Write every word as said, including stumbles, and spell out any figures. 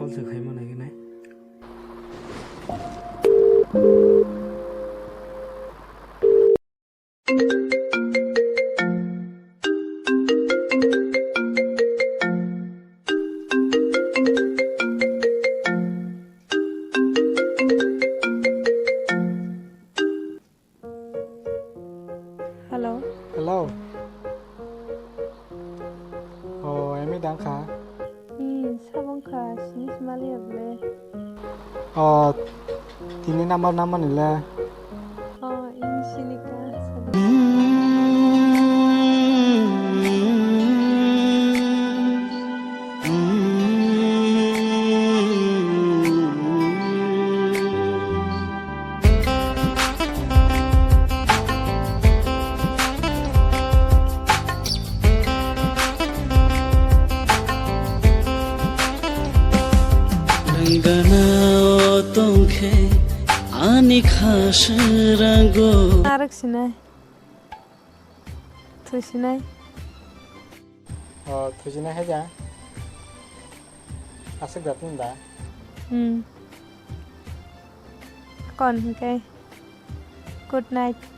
Cancel khaima naiginai. Hello. Hello. O, emi dang kha? Hmm, sabang kha, sini semali ya ble. O, tini number number ni le. O, ini sini kha. Gana o tongkhe ani kha srango. Narwk sinai. Thusinai. O, thusinai hai ja. Aswk da tini da. Hmm. Kon hwnkhe. Good night.